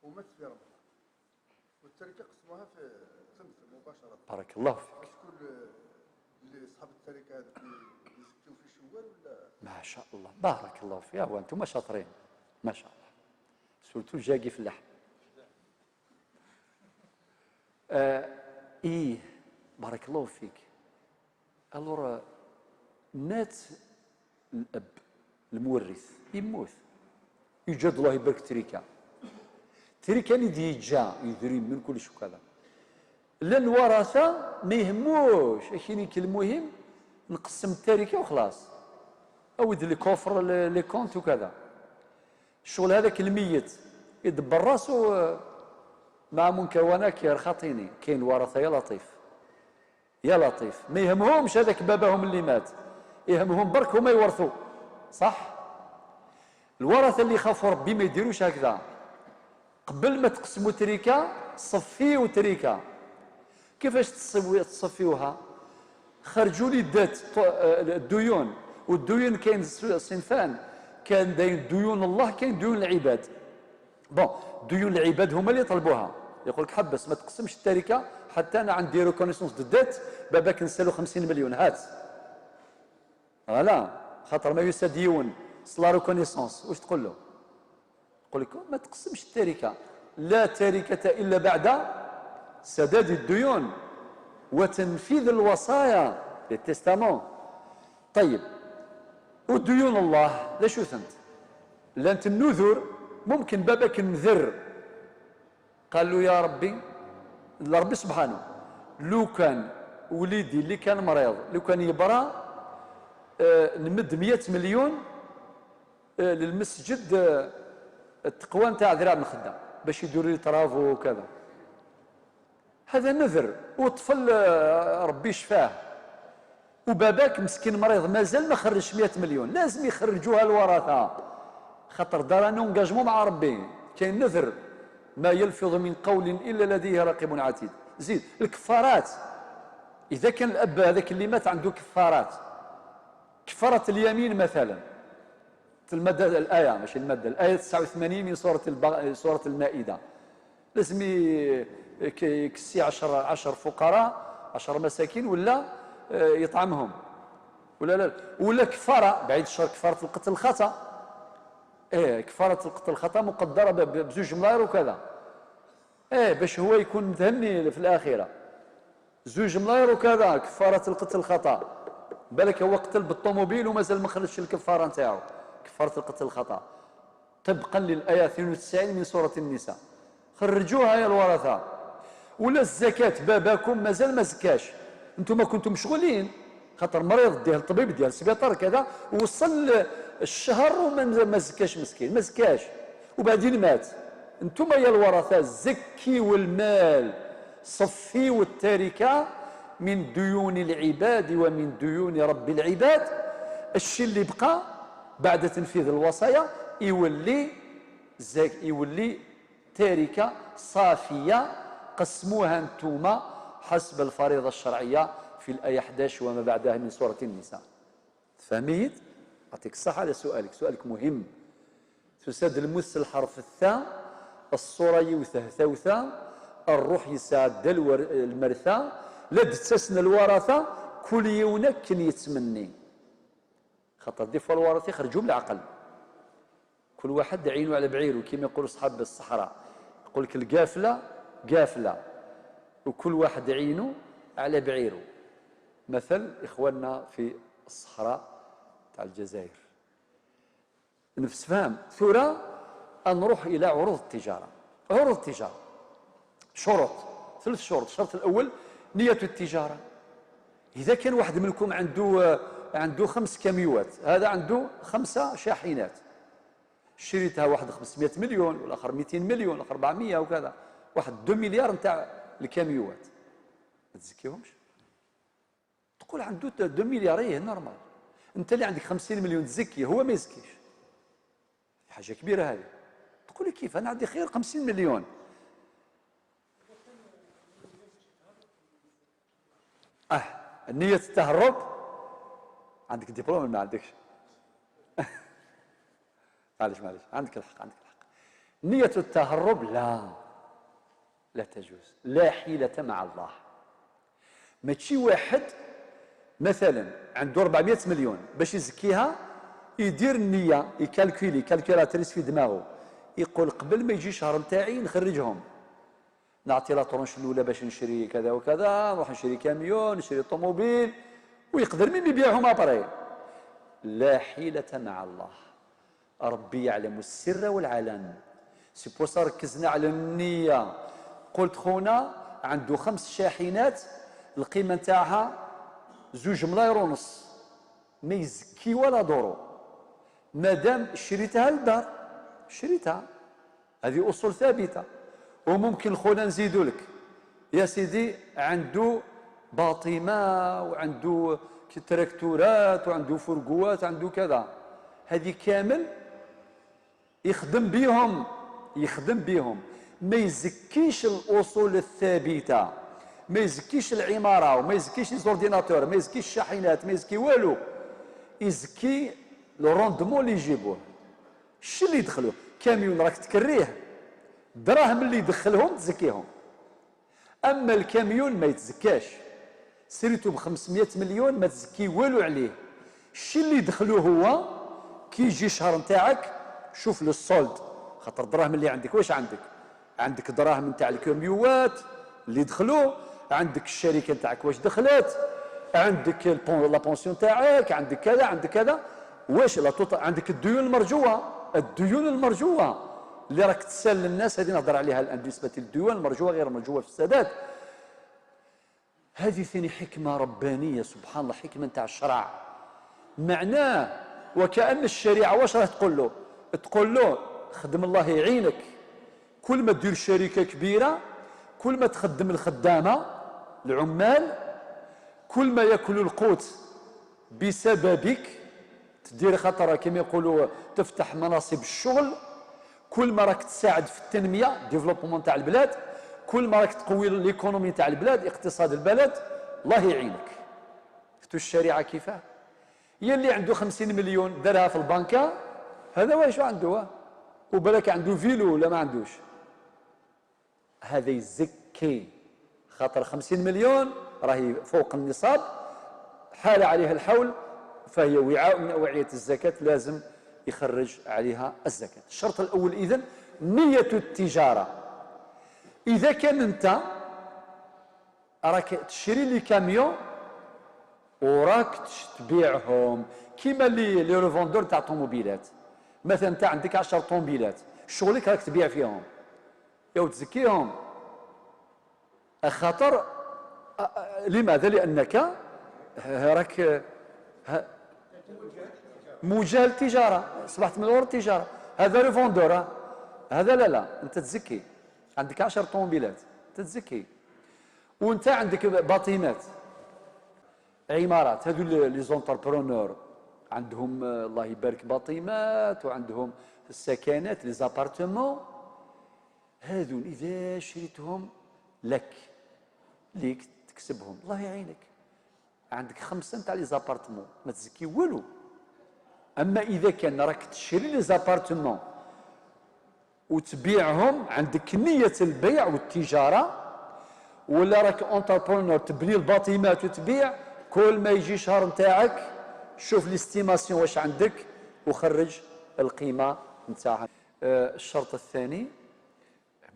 ومات في رمضان. والتركة قسموها في ثلث مباشرة. بارك الله فيك. شكون اللي أصحاب التركة هذوك اللي يزكيو في شوال ولا؟ ما شاء الله، بارك الله فيك. يا هو أنتم شاطرين. ما شاء الله. Surtout جاكي في اللحم. آه، إيه، بارك الله فيك. Alors, euh, مات الأب، المورث، يموت. يجد الله يبارك التركة. التركة اللي دي يجا، يدري من كل شيء كذا. للورثة ما يهموش، لكن المهم نقسم التركة وخلاص. أو يدير لي كوفر، لي، لي كونت وكذا. الشغل هذاك الميت يدبر راسو، آه، مع منكر ونكر خاطيني. كاين ورثة يا لطيف. يا لطيف، ما يهمهمش هذاك باباهم اللي مات، يهمهم برك هما يورثوا. صح؟ الورثة اللي يخافوا ربي ما يديروش هكذا. قبل ما تقسموا تريكة، صفيوا تريكة. كيفاش تصفيو-، تصفيوها؟ خرجوا لي دات، ط-، آه، الديون. والديون كاين س-، صنفان. كاين داين ديون الله، كاين ديون العباد. Bon، ديون العباد هما اللي يطلبوها. يقول لك: "حبس، ما تقسمش التركة حتى أنا عندي reconnaissance de dette، باباك نسالو خمسين مليون، هات." Voilà، خاطر ما يساد يون، c'est la reconnaissance، واش تقول له؟ يقول لك: "ما تقسمش التركة، لا تركة إلا بعد سداد الديون وتنفيذ الوصايا، les testaments." طيب، وديون الله، لا شو ثنت؟ لانت النذر، ممكن باباك النذر. قال له: "يا ربي"، لربي سبحانه، "لو كان وليدي اللي كان مريض، لو كان يبرى، آه، نمد مية مليون، آه، للمسجد، آه، التقوى نتاع ذراع بن خدام، باش يديروا لي طرافو وكذا." هذا نذر، وطفل، آه، ربي شفاه. وباباك مسكين مريض مازال ما خرجش مية مليون، لازم يخرجوها الورثة، خاطر دار un engagement مع ربي، كاين نذر: "ما يلفظ من قول إلا لديه رقيب عتيد". زيد الكفارات، إذا كان الأب هذاك اللي مات عنده كفارات، كفارة اليمين مثلا، المادة، الآية، ماشي المادة، الآية تسعة وثمانين من سورة البغ-، سورة المائدة. لازم ي-، يك-، يكسي عشر، عشر فقراء، عشر مساكين، ولا، آه، يطعمهم. ولا لا، ولا كفارة، بعيد الشر، كفارة القتل الخطأ. إيه، كفارة القتل الخطأ مقدرة ب-، ب-، بزوج ملاير وكذا. إيه، باش هو يكون متهني في الآخرة. زوج ملاير وكذا، كفارة القتل الخطأ. بالك هو قتل بالطوموبيل ومازال ما خرجش الكفارة نتاعو. كفارة القتل الخطأ. طبقا للآية اثنين وتسعين من سورة النساء. خرجوها يا الورثة. ولا الزكاة، باباكم مازال ما زكاش، انتم كنتم مشغولين، خاطر مريض ديه الطبيب، ديه السبيطار كذا، وصل الشهر وما، ما زكاش مسكين، ما زكاش، وبعدين مات. انتم يا الورثة زكيوا المال، صفيوا التركة من ديون العباد ومن ديون رب العباد. الشيء اللي بقى بعد تنفيذ الوصايا يولي زك-، يولي تركة صافية، قسموها نتوما حسب الفريضة الشرعية في الآية حداش وما بعدها من سورة النساء. فهميت؟ يعطيك الصحة على سؤالك، سؤالك مهم. تساد المس الحرف الثاء، الصورة يوثه ثوثة، الروح يسعد الور-، المرثى، لا دتسن الورثة، كل يوم كن يتمني. خاطر دي فوا الورثة يخرجوا من العقل. كل واحد عينه على بعيره، كيما يقولوا أصحاب الصحراء، يقول لك: "القافلة قافلة"، وكل واحد عينه على بعيره. مثل إخواننا في الصحراء تاع الجزائر. نفس فهم. ثورة نروح إلى عروض التجارة. عروض التجارة، شروط، ثلاث شروط. الشرط الأول نية التجارة. إذا كان واحد منكم عنده، عنده خمس كاميوات، هذا عنده خمسة شاحنات، شريتها واحد خمسمية مليون، والآخر ميتين مليون، والآخر أربعمية وكذا، واحد دو مليار نتاع الكاميوات، ما تزكيهمش؟ تقول عنده دو مليار، إيه، نورمال. أنت اللي عندك خمسين مليون تزكي، هو ما يزكيش. حاجة كبيرة هذه. تقول لي: "كيف؟ أنا عندي خير خمسين مليون". آه، نية التهرب. عندك دبلوم ولا ما عندكش؟ معليش، معليش، عندك الحق، عندك الحق. نية التهرب لا، لا تجوز، لا حيلة مع الله. ماشي واحد مثلًا عنده أربعمية مليون باش يزكيها، يدير النية، يكالكولي، كالكولاتريس في دماغه، يقول: "قبل ما يجي شهر نتاعي نخرجهم، نعطي لا طرونش الأولى باش نشري كذا وكذا، نروح نشري كاميون، نشري طوموبيل"، ويقدر ميم يبيعهم أبري. لا حيلة مع الله. ربي يعلم السر والعلن. سي بو سا ركزنا على النية. قلت خونا عنده خمس شاحنات، القيمة نتاعها زوج ملاير ونص، ما يزكي ولا دورو. مادام شريتها للدار، شريتها، هذه أصول ثابتة. وممكن خونا نزيدو لك، يا سيدي، عنده باطمة، وعنده تراكتورات، وعنده فرقوات، عنده كذا، هذه كامل يخدم بيهم، يخدم بيهم، ما يزكيش الأصول الثابتة، ما يزكيش العمارة، وما يزكيش لي زورديناتور، ما يزكيش الشاحنات، ما يزكي والو، يزكي لو روندمون اللي يجيبوه. الشي اللي يدخلوه، كاميون راك تكريه، دراهم اللي يدخلهم تزكيهم. أما الكاميون ما يتزكاش، سيرتو بخمسمية مليون ما تزكي والو عليه. الشي اللي يدخلو هو كي يجي شهر نتاعك، شوف لو سولد، خاطر الدراهم اللي عندك، واش عندك؟ عندك دراهم نتاع الكاميوات اللي دخلو، عندك الشركة نتاعك واش دخلت، عندك البون-، لا بونسيون تاعك، عندك كذا، عندك كذا. واش لا توط-، عندك الديون المرجوة، الديون المرجوة اللي راك تسال للناس، هذه نهضر عليها الآن بالنسبة للديون المرجوة غير مرجوة في السداد. هذه ثاني حكمة ربانية، سبحان الله، حكمة نتاع الشرع. معناه وكأن الشريعة واش راه تقول له؟ تقول له: "خدم الله يعينك، كل ما دير شركة كبيرة، كل ما تخدم الخدامة، العمال، كل ما يأكلوا القوت بسببك"، تدير خطر كما يقولوا تفتح مناصب الشغل، كل ما راك تساعد في التنمية، ديفلوبمون تاع البلاد، كل ما راك تقوي ليكونومي تاع البلاد، اقتصاد البلد، الله يعينك. شفتوا الشريعة كيفاه؟ يا اللي عنده خمسين مليون دارها في البنكة، هذا واش عنده؟ وبالك عنده فيلو ولا ما عندوش؟ هذا يزكي، خاطر خمسين مليون راهي فوق النصاب، حال عليها الحول، فهي وعاء من أوعية الزكاة، لازم يخرج عليها الزكاة. الشرط الأول إذن نية التجارة. إذا كان أنت راك تشري لي كاميون وراك تش-، تبيعهم، كيما لي، لي روفوندور تاع طوموبيلات، مثلًا أنت عندك عشر طوموبيلات، شغلك راك تبيع فيهم، يا وتزكيهم. خاطر، أ-، أ-، لماذا؟ لأنك راك، ه-، موجه للتجارة، أصبحت من الأمور التجارة. هذا روفوندور، ها؟ هذا لا، لا، أنت تزكي. عندك عشر طوموبيلات، تتزكي. وأنت عندك باطيمات، عمارات، هذو لي، لي زونتربرونور عندهم، آه، الله يبارك، باطيمات، وعندهم السكنات، لي زابارتمون. هذو إذا شريتهم لك، ليك تكسبهم، الله يعينك. عندك خمسة نتاع لي زابارتمون، ما تزكي والو. أما إذا كان راك تشري les appartements وتبيعهم، عندك نية البيع والتجارة، ولا راك entrepreneur تبني الباطيمات وتبيع، كل ما يجي شهر نتاعك شوف l'estimation واش عندك وخرج القيمة نتاعها. آه، الشرط الثاني،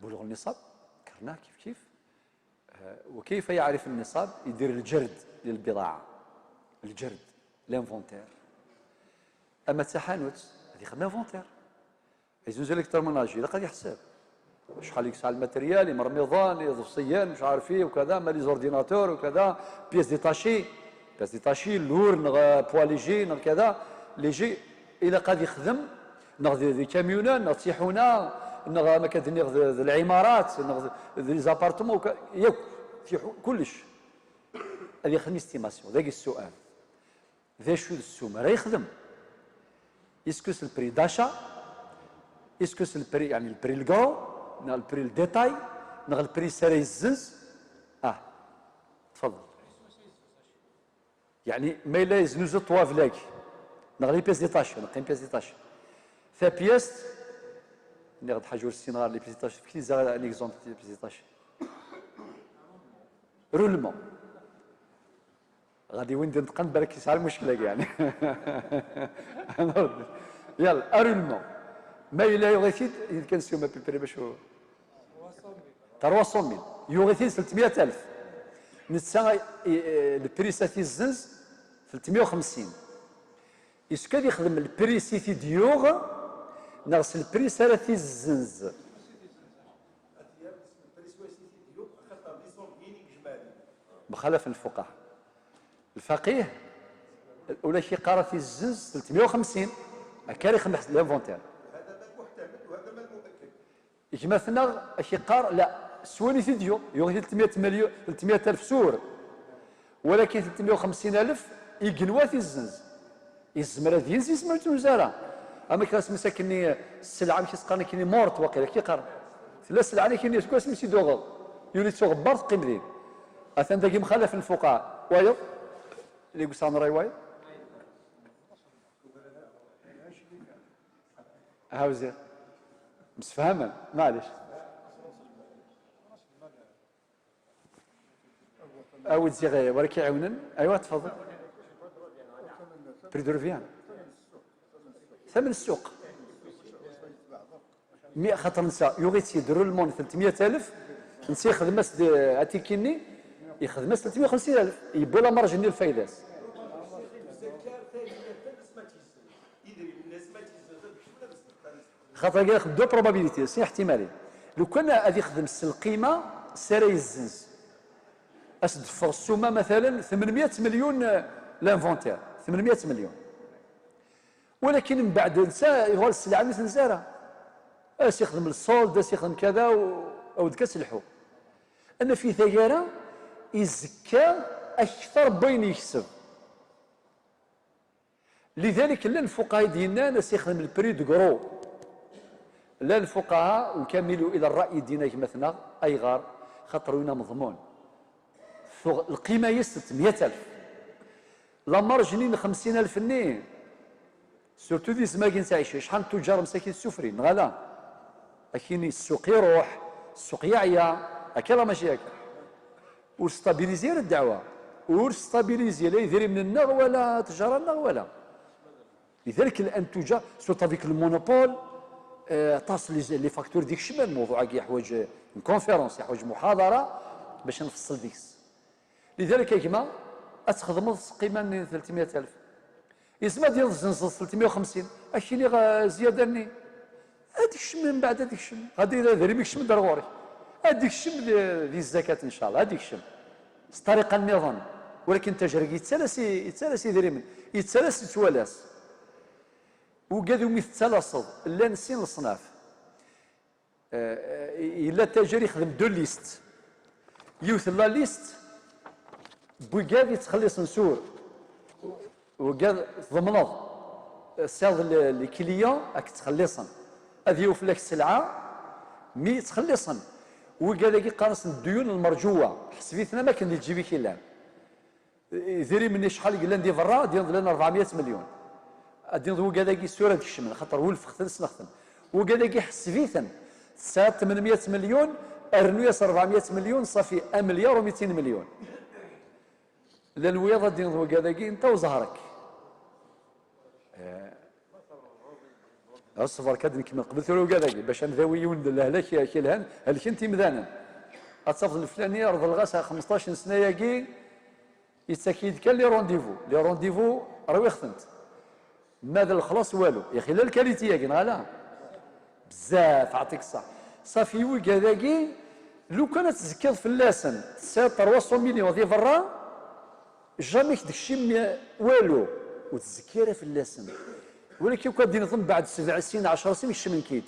بلوغ النصاب، ذكرناه كيف كيف. آه، وكيف يعرف النصاب؟ يدير الجرد للبضاعة، الجرد، l'inventaire. أما التحانوت هذه خدمة inventaire، يزوز لك terminologie، لا قد يحسب شحال يسعى الماتريال، يمرمضان، يضفصيان، مش عارف ايه وكذا، ما les ordinateurs وكذا، pièces détachées، pièces détachées، lourd، نغ poids léger، نغ كذا، léger، إلا قد يخدم، نغ des camions، نغ تيحونة، نغ ما كدني، نغ العمارات، نغ les appartements، وك-، ياك، تيحو-، كلش. هذه يخدم estimation، ذاك السؤال. D acu d ssuma ara yexdem? Est-ce que c'est le prix d'achat? Est-ce que c'est le prix, يعني le prix le gros, neɣ le prix le détail, neɣ le prix s ara yezzenz? Ah, تفضل. يعني ما إلا يزنوز trois vlak، neɣ les pièces détachées، neɣ les pièces détachées. Tapièce, nniɣ-d ḥaǧa ur ssineɣ ara les pièces détachées, fket-iyi un exemple des pièces détachées. Roulement. غادي وين دنتقن بالك يسعى المشكلة يعني. يلا، roulement. ما إلا يغيثيد، إذا كان سيوم أبي بري باش هو. Trois cent mille. يغيثيد ثلاثمية ألف. نتسا، إي، إي، البريس أثي الزنز ثلاثمية وخمسين. Est-ce que يخدم البريس يثي ديوغ، نغس البريس أرى ثي الزنز؟ مخالف الفقهاء. الفقيه الأولى كي قرأ في الزنز ثلاثمية وخمسين، أكاري خمس l'inventaire. هذا ما المحتمل وهذا ما المؤكد. يجمعنا كي قار لا، سواني فيديو، يوغي ثلاثمية مليون، ثلاثمية ألف سور. ولكن ثلاثمية وخمسين ألف يقنوا في الزنز. يزمر هذا ينزل، يزمر تنزارة. أما كان اسمه ساكني السلعة، مش يسقاني كني مورت واقيلا، كي قار. لا سلعة، أنا كني سكوا اسمي سيدوغل. يولي تسوغ بارت قيمدين. أثن داكي مخالف الفقهاء. وايض؟ اللي يقول سامراي وايض؟ هاوزير. مسفهمة، معليش. أود زيغ، ولك يعاونن. أيوة، تفضل. بريدروفيان. ثمن السوق. مي خاطر نسا، يوغي تيدرو المون ثلاثمية ألف، نسي يخدم اس دي اتيكيني، يخدم اس ثلاثمية وخمسين ألف، يبو لا مارج ني الفايدة. خاطر كاين deux probabilités، سي احتمالين. لو كان غادي يخدم س القيمة، سارة يزنز. اس دفغ السومة مثلًا ثمنمية مليون، آه، l'inventaire، ثمنمية مليون. ولكن من بعد نسى يغال السلعة مثل زارة. اس يخدم الصولد، اس يخدم كذا و-، أو دكا سلحو. أما في ثقارة يزكى أكثر بين يكسب. لذلك لان الفقهاء ديالنا ناس يخدم البري دو غرو. لان الفقهاء وكملوا الى الراي ديالنا كما ثنا ايغار، خاطر وينا مضمون. فوق القيمه هي ستمية ألف. لا مارج نين خمسين ألف ني. سورتو دي زماكين تعيش شحال من تجار مساكين سفرين غلا. اكيني السوق يروح، السوق يعيا، هكا لا ماشي هكا. Ur stabilisé ara الدعوة، ur stabilisé لا يدري من النغ ولا تجارة النغ ولا. لذلك الان تجار surtout avec le monopole، آه، تصل les factures ديك الشمال، الموضوع يحوج une conférence، يحوج محاضرة باش نفصل ديكس. لذلك يا جماعة، اتخدمض قيمة ثلاثمية ألف. يسمى ديال الزنزل ثلاثمية وخمسين، اكيني غا زيادة ني. هذيك الشم من بعد، هذيك الشم غادي يدير ميك الشم دار غوري. هذيك الشم دي، دي الزكاة ان شاء الله، هذيك الشم. الطريقة النظام، ولكن تجري يتسلس، يتسلس يدري من، يتسلس يتوالس. وقادو مي تتسلسل، لا نسين الصناف. آه، آه، إلا تاجر يخدم deux listes. يوث la liste، بوكاد يتخلص نسور. وكاد ضمنض. سيض ل-، les clients أك تخلصن. أذ يوف لك سلعة، مي تخلصن. وكاد يقارس الديون المرجوة. حسبيتنا ما كان اللي تجيبي كيلان. Idrimen-nni acḥal yellan di berra, ad d-yinḍlen rebɛemya melyun. Ad d-tiniḍ wigad-agi sura ad kecmen, xaṭer wulfeɣ-ten, ssneɣ-ten. Wigad-agi ḥseb-iten. Tesɛiḍ tmenmya milyun, rnu-yas rebɛemya milyun, ṣafi, amelyar u mitin milyun. Llan wiyaḍ ad d-tiniḍ wigad-agi, nta uẓehṛ-ik. Eh, ṣber kan ad nkemmel qbel tura wigad-agi, bac ad ndawi yiwen n lehlak ak-, ak-, yelhan, helken-t imdanen. Ad tafeḍ leflani, reḍleɣ-as ar xmesṭac n ssna-agi, yettak-iyi-d kan les rendez-vous. Les rendez-vous, rwiɣ-tent. Ma d lexlaṣ, walu. Ixila lkaliti-agi, neɣ ala? Bezzaf, ɛṭik ṣṣeḥ. Ṣafi, wigad-agi, lukan ad tzekkiḍ fell-asen, tesɛiḍ trois cents millions di berra, jamais k-d-kcim walu, ur tzekki ara fell-asen. Walakin akk ad d-tiniḍ mbeɛd sebɛ sin, ɛecṛa sin, kecmen-k-id.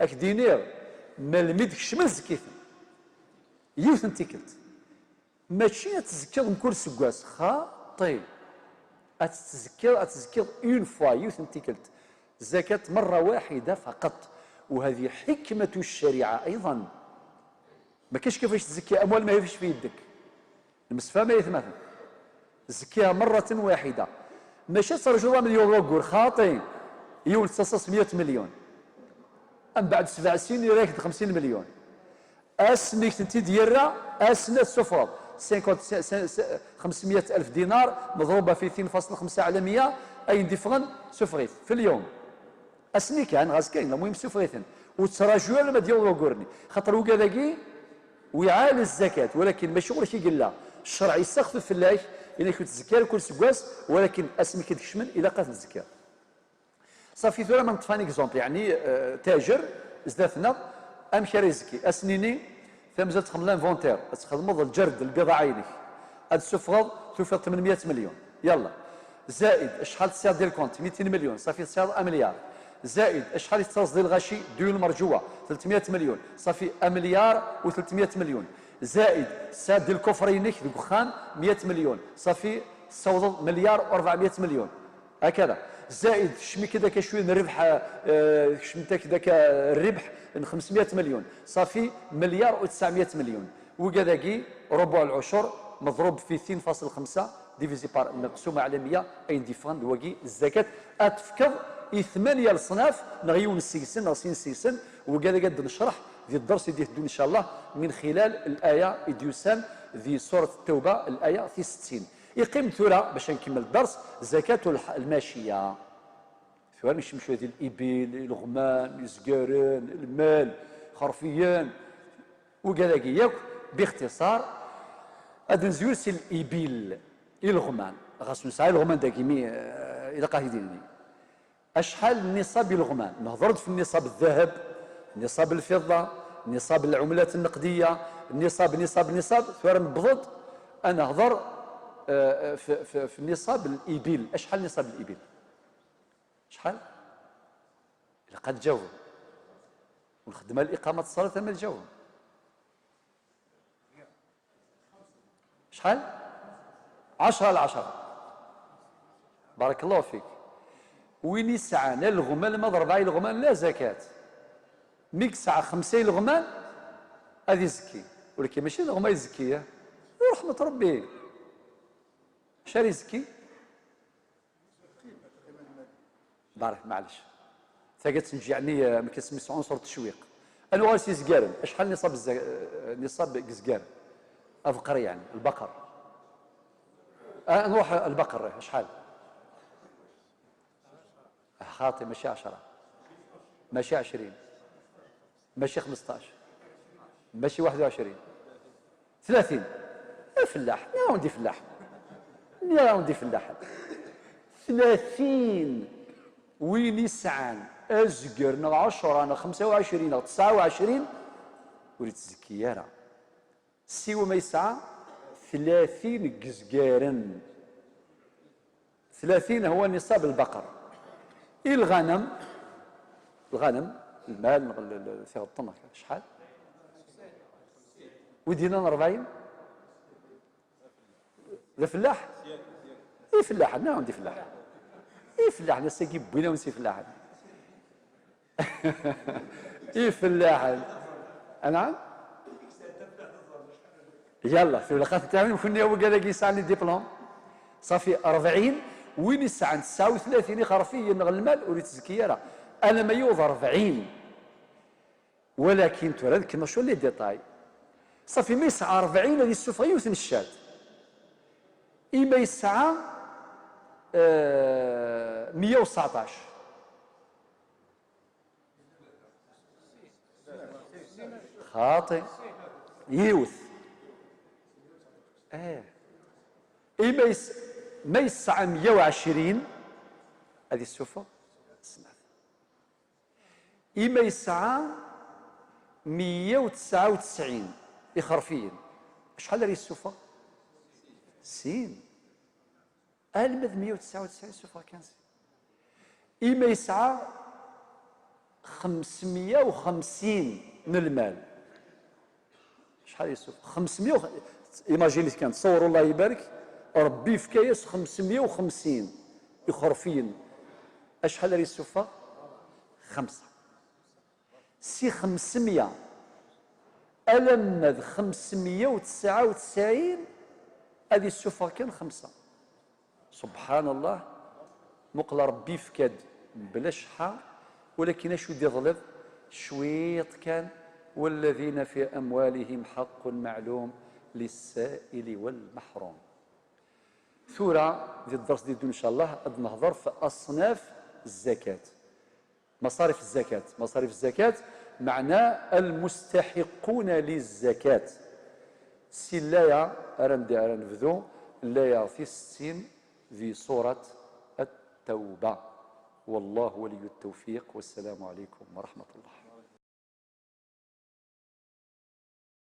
Ad k-d-iniɣ, melmi d-kecmen, zekkiten. Yiwet n tikkelt. Mačči ad tzekkiḍ mkul seggas, xaṭi. Ad tzekkiḍ, ad tzekkiḍ une fois, yiwet n tikkelt. Zakat مرة واحدة فقط. وهذه حكمة الشريعة أيضا. Ma kac kif tzekki amwal ma yif fi yedek. Nemsefham ay atmaten. Zekkiha مرة واحدة. Mačči ad terjuḍ am d-yaweḍ waggur, xaṭi. Yiwen tettaseḍ-as meyya milyun. Mbeɛd sebɛ sin yerra-k-d xemsin milyun. Ass mi k-tent-id-yerra, ass-nni ad tessufɣeḍ cinquante, خمسمية ألف دينار مضروبة في اثنين فاصلة خمسة على مية, ayen d-iffɣen, sufeɣ-it, في اليوم. Ass-nni kan, ɣas kan, المهم sufeɣ-iten. Ur ttraǧu ara ma d-yaweḍ waggur-nni. Xaṭer wigad-agi, وعاء للزكاة, walakin mačči ɣur-k i yella. Ccreɛ yessaxef fell-ak, yenna-k ur ttzekki ara kul seggas, walakin asmi k-id-kecmen, ilaq ad ten-tzekkiḍ. Ṣafi, tura ma neṭṭef un exemple, yeɛni, eh, tajer, zdat-neɣ, amek ara izekki? Ad s-nini, tamezwarut txedmeḍ l'inventaire, ad txedmeḍ lǧerd, lbiḍaɛa-inek. Ad d-tessufɣeḍ, tufiḍ tmenmya milyun. Yalla. Zaid, acḥal tesɛiḍ di lkunt? Mitin milyun. Ṣafi, tesɛiḍ amelyar. Zaid, acḥal i tettaẓeḍ di lɣaci, dduyun merǧuwa? Tletmya milyun. Ṣafi, amelyar u tletmya milyun. Zaid, tesɛiḍ di lkufr-inek deg uxxam, meyya milyun. Ṣafi, tessawḍeḍ melyar u rebɛemya milyun. هكذا. Zaid, tekcem-ik-id akka cwiya n rrbeḥ, eh, tekcem-ak-id akka rrbeḥ n xemsmya milyun. Ṣafi, melyar u tesɛemya milyun. Wigad-agi, ربع العشر مضروب في اثنين فاصلة خمسة divisé par المقسومة على مية, ayen d-yeffɣen d wagi, zzakat, ad tefkeḍ i tmanya leṣnaf, neɣ yiwen seg-sen, neɣ sin seg-sen, wigad-agi ad d-necreḥ di dders i d-iteddun, إن شاء الله, من خلال الآية i d-yusan di surat Ttawba, الآية tis settin. Iqqim tura, bac ad nkemmel dders, زكاة الح-، الماشية. Tura nekcem cwiya di libil, ileɣman, izgaren, lmal, ixerfiyen, wigad-agi yakk, باختصار, ad nezwir si libil, ileɣman. Ɣas nesɛa ileɣman dagi, mi, eh, ilaq ad t-id-nini. Acḥal nniṣab ileɣman? Nehḍer-d f nniṣab ddheb, nniṣab lfiḍa, nniṣab lɛumlat nneqdiya, nniṣab, nniṣab, nniṣab, tura newweḍ-d ad nehḍer, eh, f, f, f nniṣab libil. Acḥal nniṣab libil? Acḥal? Ilaq ad tǧawbem. Ur nxeddem ara liqamat ṣṣalat ma tǧawbem. Acḥal? Ɛecṛa ɛla ɛecṛa. Barakallahu fik. Win yesɛan alɣem alamma d rebɛa ileɣman, la zakat. Mi yesɛa xemsa ileɣman, ad izekki. Walakin mačči d ileɣman i izekki, eh? D ṛeḥma n Ṛebbi. Acu ara izekki? Barak, maɛlic. Tagi ad tenǧi, yeɛni, eh, amek isem-is, عنصر التشويق. Ad nuɣal s yizgaren. Acḥal niṣab zza-, eh, niṣab deg yizgaren? Abeqri, yeɛni, lbaqer. Ah, nruḥ, eh, lbaqer, eh, acḥal? Ah, xaṭi, mačči ɛecṛa. Mačči ɛecrin. Mačči xmesṭac. Mačči waḥed u ɛecrin. Tlatin. Ifellaḥ. Nniɣ-awen-d ifellaḥ. Nniɣ-awen-d ifellaḥ. Tlatin. Win yesɛan azger neɣ ɛecṛa neɣ xemsa u ɛecrin neɣ tesɛa u ɛecrin, ur ittzekki ara. Siwa ma yesɛa tlatin n yizgaren. Tlatin هو نصاب البقر. I lɣanem, lɣanem, lmal, neɣ l-, l-, tiɣeṭṭen, acḥal? Wi d-yennan rebɛin? D afellaḥ? Ifellaḥen, nniɣ-awen-d ifellaḥen. Ifellaḥen, ass-agi wwin-awen s ifellaḥen. Ifellaḥen. Anɛam? Yalla, tulaqat n tɛawin, kunni wigad-agi yesɛan les diplômes. Ṣafi, rebɛin, Win yesɛan tesɛa u tlatin ixerfiyen neɣ lmal ur yettezki ara, alamma yiweḍ rebɛin. Walakin tura ad kemmleɣ cwiṭ les détails. Ṣafi, ma yesɛa rebɛin ad yessufeɣ yiwet n ccat. Ima yesɛa, eh, meyya u tseɛṭac. Xaṭi. Yiwet. Eh. Ima yes-, ma yesɛa meyya u ɛecrin, ad yessufeɣ snat. Ima yesɛa meyya u tesɛa u tesɛin ixerfiyen, acḥal ara yessufeɣ? Sin. Alma d meyya u tesɛa u tesɛin, ssufeɣ kan sin. Ima yesɛa xemsemya u xemsin n lmal, acḥal yessufeɣ? Xemsemya u x-, imagine-it kan, تصور، الله يبارك، Ṛebbi yefka-yas xemsemya u xemsin ixerfiyen. Acḥal ara yessufeɣ? Xemsa. Si xemsemya alamma d xemsemya u tesɛa u tesɛin, ad yessufeɣ kan xemsa. Subḥan Allah, muqel Ṛebbi yefka-d mebla cceḥḥa, walakin acu i d-iḍleb? Cwiṭ kan. والذين في أموالهم حق معلوم للسائل والمحروم. Tura, di dders di ddun, ncallah, ad nehḍer f aṣnaf zzakat. Maṣarif zzakat. Maṣarif zzakat, meɛna المستحقون للزكاة. Si laya ara n-, ara nebdu, laya tis settin di surat At-Tawba. والله ولي التوفيق، والسلام عليكم ورحمة الله.